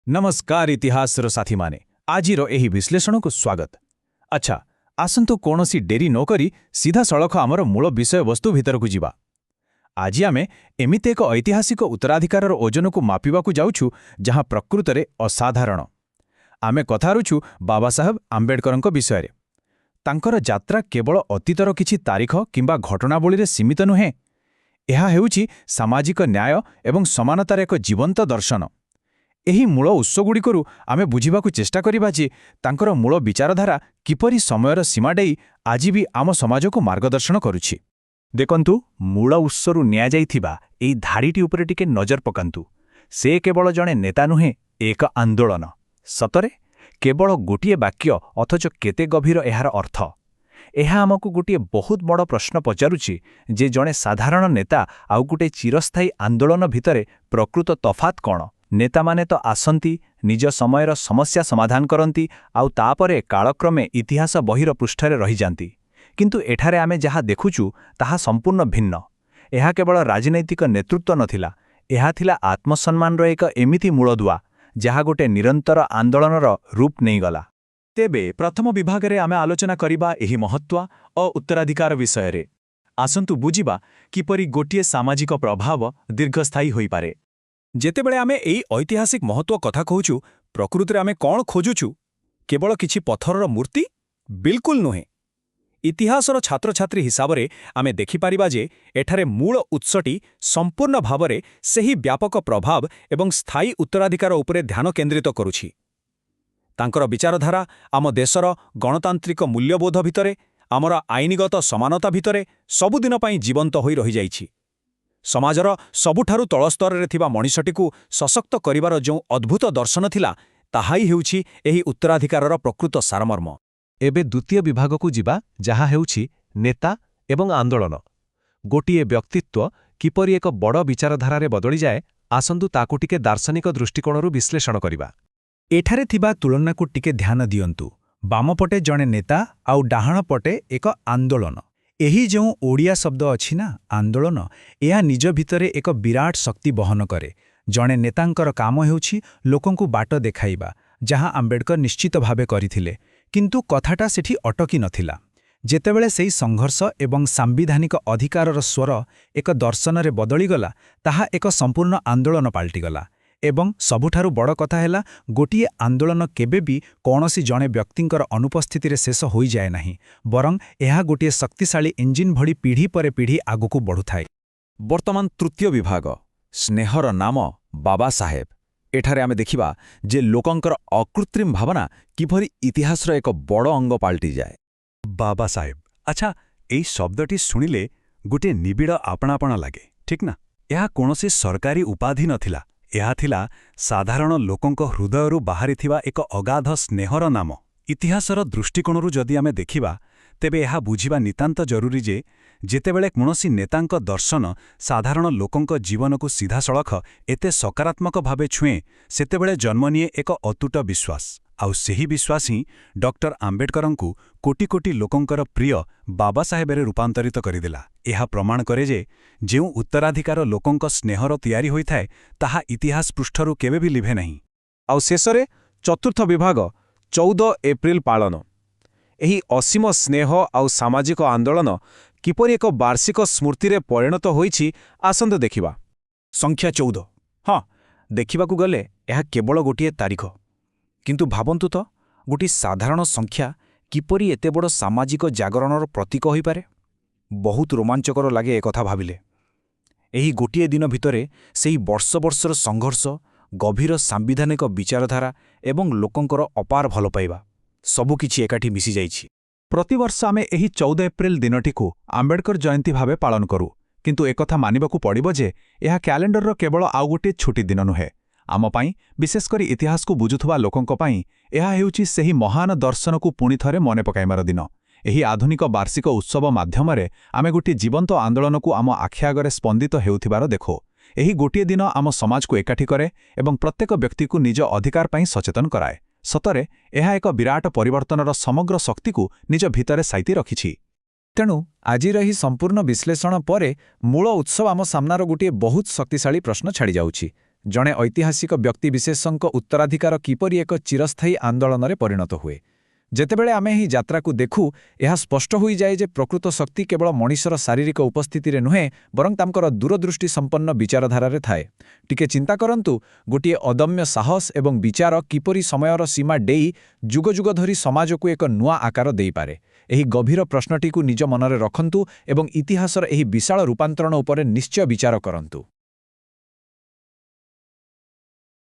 ନମସ୍କାର ଇତିହାସର ସାଥୀମାନେ, ଆଜିର ଏହି ବିଶ୍ଳେଷଣକୁ ସ୍ୱାଗତ। ଆଚ୍ଛା, ଆସନ୍ତୁ କୌଣସି ଡେରି ନ କରି ସିଧାସଳଖ ଆମର ମୂଳ ବିଷୟବସ୍ତୁ ଭିତରକୁ ଯିବା। ଆଜି ଆମେ ଏମିତି ଏକ ଐତିହାସିକ ଉତ୍ତରାଧିକାରର ଓଜନକୁ ମାପିବାକୁ ଯାଉଛୁ, ଯାହା ପ୍ରକୃତରେ ଅସାଧାରଣ। ଆମେ କଥା ହେଉଛୁ ବାବା ସାହେବ ଆମ୍ବେଦକରଙ୍କ ବିଷୟରେ। ତାଙ୍କର ଯାତ୍ରା କେବଳ ଅତୀତର କିଛି ତାରିଖ କିମ୍ବା ଘଟଣାବଳୀରେ ସୀମିତ ନୁହେଁ। ଏହା ହେଉଛି ସାମାଜିକ ନ୍ୟାୟ ଏବଂ ସମାନତାର ଏକ ଜୀବନ୍ତ ଦର୍ଶନ। ଏହି ମୂଳ ଉତ୍ସଗୁଡ଼ିକରୁ ଆମେ ବୁଝିବାକୁ ଚେଷ୍ଟା କରିବା ଯେ ତାଙ୍କର ମୂଳ ବିଚାରଧାରା କିପରି ସମୟର ସୀମା ଡେଇଁ ଆଜି ବି ଆମ ସମାଜକୁ ମାର୍ଗଦର୍ଶନ କରୁଛି। ଦେଖନ୍ତୁ, ମୂଳ ଉତ୍ସରୁ ନିଆଯାଇଥିବା ଏହି ଧାଡ଼ିଟି ଉପରେ ଟିକେ ନଜର ପକାନ୍ତୁ। ସେ କେବଳ ଜଣେ ନେତା ନୁହେଁ, ଏକ ଆନ୍ଦୋଳନ। ସତରେ, କେବଳ ଗୋଟିଏ ବାକ୍ୟ, ଅଥଚ କେତେ ଗଭୀର ଏହାର ଅର୍ଥ! ଏହା ଆମକୁ ଗୋଟିଏ ବହୁତ ବଡ଼ ପ୍ରଶ୍ନ ପଚାରୁଛି ଯେ ଜଣେ ସାଧାରଣ ନେତା ଆଉ ଗୋଟିଏ ଚିରସ୍ଥାୟୀ ଆନ୍ଦୋଳନ ଭିତରେ ପ୍ରକୃତ ତଫାତ୍ କ'ଣ? ନେତାମାନେ ତ ଆସନ୍ତି, ନିଜ ସମୟର ସମସ୍ୟା ସମାଧାନ କରନ୍ତି ଆଉ ତାପରେ କାଳକ୍ରମେ ଇତିହାସ ବହିର ପୃଷ୍ଠାରେ ରହିଯାନ୍ତି। କିନ୍ତୁ ଏଠାରେ ଆମେ ଯାହା ଦେଖୁଛୁ, ତାହା ସମ୍ପୂର୍ଣ୍ଣ ଭିନ୍ନ। ଏହା କେବଳ ରାଜନୈତିକ ନେତୃତ୍ୱ ନଥିଲା, ଏହା ଥିଲା ଆତ୍ମସମ୍ମାନର ଏକ ଏମିତି ମୂଳଦୁଆ, ଯାହା ଗୋଟେ ନିରନ୍ତର ଆନ୍ଦୋଳନର ରୂପ ନେଇଗଲା। ତେବେ ପ୍ରଥମ ବିଭାଗରେ ଆମେ ଆଲୋଚନା କରିବା ଏହି ମହତ୍ତ୍ୱ ଓ ଉତ୍ତରାଧିକାର ବିଷୟରେ। ଆସନ୍ତୁ ବୁଝିବା କିପରି ଗୋଟିଏ ସାମାଜିକ ପ୍ରଭାବ ଦୀର୍ଘସ୍ଥାୟୀ ହୋଇପାରେ। ଯେତେବେଳେ ଆମେ ଏହି ଐତିହାସିକ ମହତ୍ତ୍ୱ କଥା କହୁଛୁ, ପ୍ରକୃତିରେ ଆମେ କ'ଣ ଖୋଜୁଛୁ? କେବଳ କିଛି ପଥରର ମୂର୍ତ୍ତି? ବିଲକୁଲ ନୁହେଁ। ଇତିହାସର ଛାତ୍ରଛାତ୍ରୀ ହିସାବରେ ଆମେ ଦେଖିପାରିବା ଯେ ଏଠାରେ ମୂଳ ଉତ୍ସଟି ସମ୍ପୂର୍ଣ୍ଣ ଭାବରେ ସେହି ବ୍ୟାପକ ପ୍ରଭାବ ଏବଂ ସ୍ଥାୟୀ ଉତ୍ତରାଧିକାର ଉପରେ ଧ୍ୟାନ କେନ୍ଦ୍ରିତ କରୁଛି। ତାଙ୍କର ବିଚାରଧାରା ଆମ ଦେଶର ଗଣତାନ୍ତ୍ରିକ ମୂଲ୍ୟବୋଧ ଭିତରେ, ଆମର ଆଇନଗତ ସମାନତା ଭିତରେ ସବୁଦିନ ପାଇଁ ଜୀବନ୍ତ ହୋଇ ରହିଯାଇଛି। ସମାଜର ସବୁଠାରୁ ତଳ ସ୍ତରରେ ଥିବା ମଣିଷଟିକୁ ସଶକ୍ତ କରିବାର ଯେଉଁ ଅଦ୍ଭୁତ ଦର୍ଶନ ଥିଲା, ତାହା ହିଁ ହେଉଛି ଏହି ଉତ୍ତରାଧିକାରର ପ୍ରକୃତ ସାରମର୍ମ। ଏବେ ଦ୍ୱିତୀୟ ବିଭାଗକୁ ଯିବା, ଯାହା ହେଉଛି ନେତା ଏବଂ ଆନ୍ଦୋଳନ। ଗୋଟିଏ ବ୍ୟକ୍ତିତ୍ୱ କିପରି ଏକ ବଡ଼ ବିଚାରଧାରାରେ ବଦଳିଯାଏ, ଆସନ୍ତୁ ତାକୁ ଟିକେ ଦାର୍ଶନିକ ଦୃଷ୍ଟିକୋଣରୁ ବିଶ୍ଳେଷଣ କରିବା। ଏଠାରେ ଥିବା ତୁଳନାକୁ ଟିକେ ଧ୍ୟାନ ଦିଅନ୍ତୁ। ବାମପଟେ ଜଣେ ନେତା ଆଉ ଡାହାଣ ପଟେ ଏକ ଆନ୍ଦୋଳନ। ଏହି ଯେଉଁ ଓଡ଼ିଆ ଶବ୍ଦ ଅଛି ନା, ଆନ୍ଦୋଳନ, ଏହା ନିଜ ଭିତରେ ଏକ ବିରାଟ ଶକ୍ତି ବହନ କରେ। ଜଣେ ନେତାଙ୍କର କାମ ହେଉଛି ଲୋକଙ୍କୁ ବାଟ ଦେଖାଇବା, ଯାହା ଆମ୍ବେଦକର ନିଶ୍ଚିତ ଭାବେ କରିଥିଲେ। କିନ୍ତୁ କଥାଟା ସେଠି ଅଟକି ନଥିଲା। ଯେତେବେଳେ ସେହି ସଂଘର୍ଷ ଏବଂ ସାମ୍ବିଧାନିକ ଅଧିକାରର ସ୍ୱର ଏକ ଦର୍ଶନରେ ବଦଳିଗଲା, ତାହା ଏକ ସମ୍ପୂର୍ଣ୍ଣ ଆନ୍ଦୋଳନ ପାଲଟିଗଲା। ଏବଂ ସବୁଠାରୁ ବଡ଼ କଥା ହେଲା, ଗୋଟିଏ ଆନ୍ଦୋଳନ କେବେ ବି କୌଣସି ଜଣେ ବ୍ୟକ୍ତିଙ୍କର ଅନୁପସ୍ଥିତିରେ ଶେଷ ହୋଇଯାଏ ନାହିଁ, ବରଂ ଏହା ଗୋଟିଏ ଶକ୍ତିଶାଳୀ ଇଞ୍ଜିନ୍ ଭଳି ପିଢ଼ି ପରେ ପିଢ଼ି ଆଗକୁ ବଢ଼ୁଥାଏ। ବର୍ତ୍ତମାନ ତୃତୀୟ ବିଭାଗ, ସ୍ନେହର ନାମ ବାବା ସାହେବ। ଏଠାରେ ଆମେ ଦେଖିବା ଯେ ଲୋକଙ୍କର ଅକୃତ୍ରିମ ଭାବନା କିପରି ଇତିହାସର ଏକ ବଡ଼ ଅଙ୍ଗ ପାଲଟିଯାଏ। ବାବା ସାହେବ। ଆଚ୍ଛା, ଏଇ ଶବ୍ଦଟି ଶୁଣିଲେ ଗୋଟିଏ ନିବିଡ଼ ଆପଣାପଣ ଲାଗେ, ଠିକ୍ ନା? ଏହା କୌଣସି ସରକାରୀ ଉପାଧି ନଥିଲା। ଏହା ଥିଲା ସାଧାରଣ ଲୋକଙ୍କ ହୃଦୟରୁ ବାହାରିଥିବା ଏକ ଅଗାଧ ସ୍ନେହର ନାମ। ଇତିହାସର ଦୃଷ୍ଟିକୋଣରୁ ଯଦି ଆମେ ଦେଖିବା, ତେବେ ଏହା ବୁଝିବା ନିତାନ୍ତ ଜରୁରୀ ଯେ ଯେତେବେଳେ କୌଣସି ନେତାଙ୍କ ଦର୍ଶନ ସାଧାରଣ ଲୋକଙ୍କ ଜୀବନକୁ ସିଧାସଳଖ ଏତେ ସକାରାତ୍ମକ ଭାବେ ଛୁଏଁ, ସେତେବେଳେ ଜନ୍ମ ନିଏ ଏକ ଅତୁଟ ବିଶ୍ୱାସ। ଆଉ ସେହି ବିଶ୍ୱାସ ହିଁ ଡକ୍ଟର ଆମ୍ବେଦକରଙ୍କୁ କୋଟି କୋଟି ଲୋକଙ୍କର ପ୍ରିୟ ବାବା ସାହେବରେ ରୂପାନ୍ତରିତ କରିଦେଲା। ଏହା ପ୍ରମାଣ କରେ ଯେ ଯେଉଁ ଉତ୍ତରାଧିକାର ଲୋକଙ୍କ ସ୍ନେହର ତିଆରି ହୋଇଥାଏ, ତାହା ଇତିହାସ ପୃଷ୍ଠରୁ କେବେ ବି ଲିଭେ ନାହିଁ। ଆଉ ଶେଷରେ ଚତୁର୍ଥ ବିଭାଗ, 14 ଏପ୍ରିଲ ପାଳନ। ଏହି ଅସୀମ ସ୍ନେହ ଆଉ ସାମାଜିକ ଆନ୍ଦୋଳନ କିପରି ଏକ ବାର୍ଷିକ ସ୍ମୃତିରେ ପରିଣତ ହୋଇଛି, ଆସନ୍ତୁ ଦେଖିବା। ସଂଖ୍ୟା 14। ହଁ, ଦେଖିବାକୁ ଗଲେ ଏହା କେବଳ ଗୋଟିଏ ତାରିଖ। କିନ୍ତୁ ଭାବନ୍ତୁ ତ, ଗୋଟିଏ ସାଧାରଣ ସଂଖ୍ୟା କିପରି ଏତେ ବଡ଼ ସାମାଜିକ ଜାଗରଣର ପ୍ରତୀକ ହୋଇପାରେ? ବହୁତ ରୋମାଞ୍ଚକର ଲାଗେ ଏକଥା ଭାବିଲେ। ଏହି ଗୋଟିଏ ଦିନ ଭିତରେ ସେହି ବର୍ଷ ବର୍ଷର ସଂଘର୍ଷ, ଗଭୀର ସାମ୍ବିଧାନିକ ବିଚାରଧାରା ଏବଂ ଲୋକଙ୍କର ଅପାର ଭଲପାଇବା ସବୁକିଛି ଏକାଠି ମିଶିଯାଇଛି। ପ୍ରତିବର୍ଷ ଆମେ ଏହି 14 ଏପ୍ରିଲ ଦିନଟିକୁ ଆମ୍ବେଦକର ଜୟନ୍ତୀ ଭାବେ ପାଳନ କରୁ। କିନ୍ତୁ ଏକଥା ମାନିବାକୁ ପଡ଼ିବ ଯେ ଏହା କ୍ୟାଲେଣ୍ଡରର କେବଳ ଆଉ ଗୋଟିଏ ଛୁଟି ଦିନ ନୁହେଁ। ଆମ ପାଇଁ, ବିଶେଷ କରି ଇତିହାସକୁ ବୁଝୁଥିବା ଲୋକଙ୍କ ପାଇଁ, ଏହା ହେଉଛି ସେହି ମହାନ ଦର୍ଶନକୁ ପୁଣି ଥରେ ମନେ ପକାଇବାର ଦିନ। ଏହି ଆଧୁନିକ ବାର୍ଷିକ ଉତ୍ସବ ମାଧ୍ୟମରେ ଆମେ ଗୋଟିଏ ଜୀବନ୍ତ ଆନ୍ଦୋଳନକୁ ଆମ ଆଖି ଆଗରେ ସ୍ପନ୍ଦିତ ହେଉଥିବାର ଦେଖୁ। ଏହି ଗୋଟିଏ ଦିନ ଆମ ସମାଜକୁ ଏକାଠି କରେ ଏବଂ ପ୍ରତ୍ୟେକ ବ୍ୟକ୍ତିକୁ ନିଜ ଅଧିକାର ପାଇଁ ସଚେତନ କରାଏ। ସତରେ ଏହା ଏକ ବିରାଟ ପରିବର୍ତ୍ତନର ସମଗ୍ର ଶକ୍ତିକୁ ନିଜ ଭିତରେ ସାଇତି ରଖିଛି। ତେଣୁ ଆଜିର ଏହି ସମ୍ପୂର୍ଣ୍ଣ ବିଶ୍ଳେଷଣ ପରେ ମୂଳ ଉତ୍ସ ଆମ ସାମ୍ନାର ଗୋଟିଏ ବହୁତ ଶକ୍ତିଶାଳୀ ପ୍ରଶ୍ନ ଛାଡ଼ିଯାଉଛି। ଜଣେ ଐତିହାସିକ ବ୍ୟକ୍ତିବିଶେଷଙ୍କ ଉତ୍ତରାଧିକାର କିପରି ଏକ ଚିରସ୍ଥାୟୀ ଆନ୍ଦୋଳନରେ ପରିଣତ ହୁଏ। ଯେତେବେଳେ ଆମେ ଏହି ଯାତ୍ରାକୁ ଦେଖୁ, ଏହା ସ୍ପଷ୍ଟ ହୋଇଯାଏ ଯେ ପ୍ରକୃତ ଶକ୍ତି କେବଳ ମଣିଷର ଶାରୀରିକ ଉପସ୍ଥିତିରେ ନୁହେଁ, ବରଂ ତାଙ୍କର ଦୂରଦୃଷ୍ଟି ସମ୍ପନ୍ନ ବିଚାରଧାରାରେ ଥାଏ। ଟିକେ ଚିନ୍ତା କରନ୍ତୁ, ଗୋଟିଏ ଅଦମ୍ୟ ସାହସ ଏବଂ ବିଚାର କିପରି ସମୟର ସୀମା ଡେଇ ଯୁଗ ଯୁଗ ଧରି ସମାଜକୁ ଏକ ନୂଆ ଆକାର ଦେଇପାରେ। ଏହି ଗଭୀର ପ୍ରଶ୍ନଟିକୁ ନିଜ ମନରେ ରଖନ୍ତୁ ଏବଂ ଇତିହାସର ଏହି ବିଶାଳ ରୂପାନ୍ତରଣ ଉପରେ ନିଶ୍ଚୟ ବିଚାର କରନ୍ତୁ।